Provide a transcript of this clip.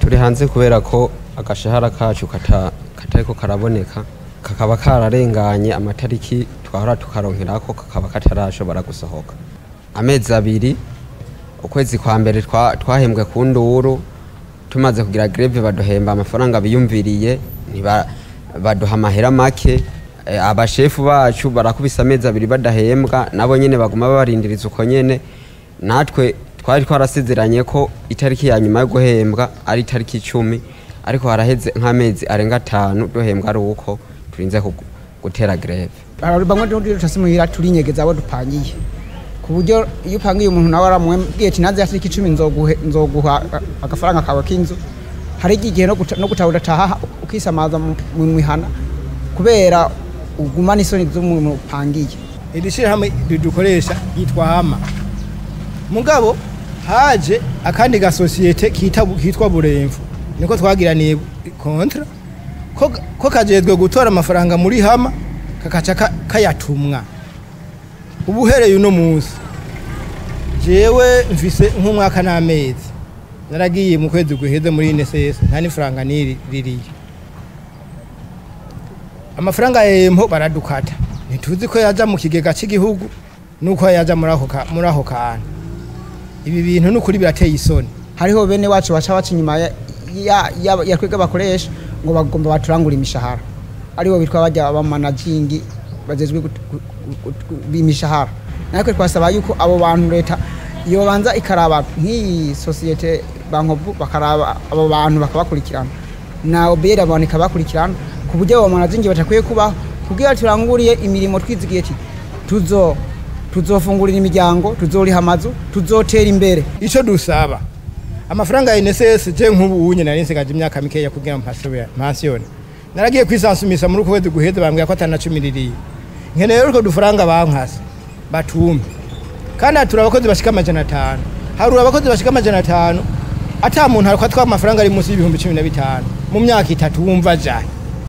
Turi hanze kubera ko agashahara kacu katariko karaboneka, kakaba kararenganye amatariki twahora tukaronkerako, kakaba katarashobora gusohoka. Amezi abiri, ukwezi kwa mbere twahembwe ku nduru, tumaze kugira grève baduhemba amafaranga biyumviriye, baduha amahera make. Abashefu bacu barakubisa amezi abiri badahembwa, nabo nyene baguma babarindiriza uko nyene. Natwe twari twarasezeranye ko itariki ya nyuma yo guhembwa ari itariki 10, ariko haraheze nk'amezi arenga 5 duhembwa ari uko turinze gutera grève. Bamwe tutasimuhira, turinyegeza abo dupangiye, ku buryo iyo upangiye umuntu nawe aramubwiye ati naze tariki 10 nzoguha agafaranga kawe k'inzu. Hari igihe no gutaha udataha, ukisamaza mu mihana kubera ugumana isoni z'umuntu upangiye. Iri shyirahamwe ridukoresha yitwa Hama, mugabo haje akandi gasosiyete kitwa Buremfu, niko twagiraniye contrat ko kajejwe gutora amafaranga muri Hama, kakaca kayatumwa. Ubu uhereye uno munsi, jewe mfise nk'umwaka n'amezi naragiye mu kwezi guheze muri INSS, nta n'ifaranga niri ririyo. Amafaranga yempo baradukata, ntituzi ko yaja mu kigega cy'igihugu nuko yaja muri ako kantu. Ibi bintu n'ukuri birateye isoni. Hariho bene wacu baca baca inyuma ya twebwe bakoresha ngo bagomba baturangura imishahara, aribo bitwa bajya aba managing bajejwe imishahara. Natwe twasaba yuko abo bantu leta yobanza ikaraba nk'iyi société Bancobu, bakaraba abo bantu bakabakurikirana, na OBR abantu ikabakurikirana, ku buryo abo managing batakwiye kubaho, kugira turanguriye imirimo twizigiye ati tuzofungurira imiryango, tuzoriha amazu, tuzotera imbere. Ico dusaba, amafaranga ya INSS, je nk'ubu unye nari nsigaje imyaka mikeya kugira mpansiyone, naragiye kwisansumisa muri uku kwezi guheze, bambwira ko atana 10 ririyo. Nkeneye rero dufaranga bankase batumpe, kandi hatura abakozi bashika 500, harura abakozi bashika 500, ata muntu ariko atwa amafaranga ari munsi y'ibihumbi 15 mu myaka 3, wumva jahe?